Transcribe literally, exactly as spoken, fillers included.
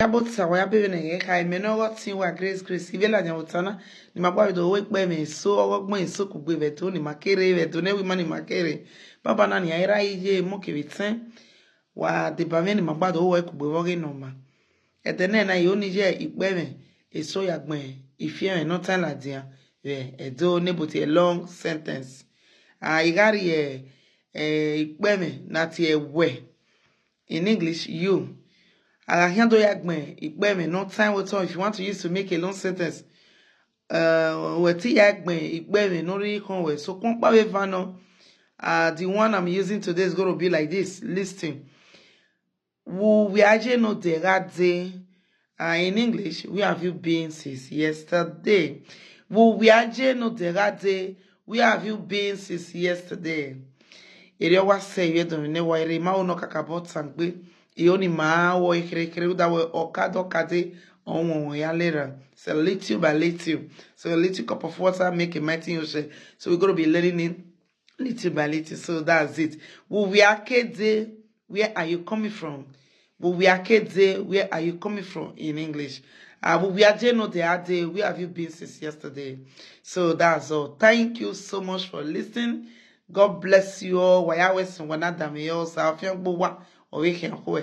Ya bota, wa ya bevbe ne ẹghẹ kha, imẹ ne ọghe ọtẹn uwa Grace Grace, ivbi ladian vbe ota na, ne ima gba vbe do ru ikpẹmwẹ eso, ọghe ọgbọn eso kugbe vbe Ẹdo ne ima kere, vbe Ẹdo ne ẹvbo ima ne ima kere. Banbanna ne iran i ra ye emọ kevbe etẹn, wa deba mwẹ ne ima gba do ru ẹre kugbe vbe ọghe ne ọ maa. Ẹdẹ nẹ na, I ho ne I ye ikpẹmwẹ eso ya gbẹn ifiẹmwẹ ne ọ taẹn ladian vbe Ẹdo ne but a long sentence. A, I gha rhie, eh, ikpẹmwẹ ne a tie wẹ, in English, you. A gha khian do ya gbẹn ikpẹmwẹ ne ọ taẹn vbe otọ, if you want to use to make a long sentence, uh, wẹ te ya gbẹn ikpẹmwẹ ne ọ rhirhi khọn wẹ. Sokpan ọkpa vbe eva nọ, uh, the one I'm using today is going to be like this. Listen. Vbe uwia ye ne odẹ gha dee? Uh, in English, where have you been since yesterday? Vbe uwia ye ne odẹ gha dee? Where have you been since yesterday? Erriọ wa sẹ ivbi Ẹdo mwẹ ne wa rre, ima ho ne ọ kakabọ tan gbe. I ho ne ima ru ẹre kherhe kherhe, rhunmwuda wẹ ọkada ọkada, ọ wan wan ya lera. So little by little. So a little cup of water make a mighty ocean. So we're gonna be learning it little by little. So that's it. Vbe uwia ke dee, where are you coming from? Vbe uwia ke dee, where are you coming from in English? Uh, vbe uwia ye ne odẹ gha dee, where have you been since yesterday? So that's all. Thank you so much for listening. God bless you all. Wa ya wẹ sẹ wa na danmwẹ yọ, Osa ọ fiangbe uwa, ọ vbe khian khuẹ.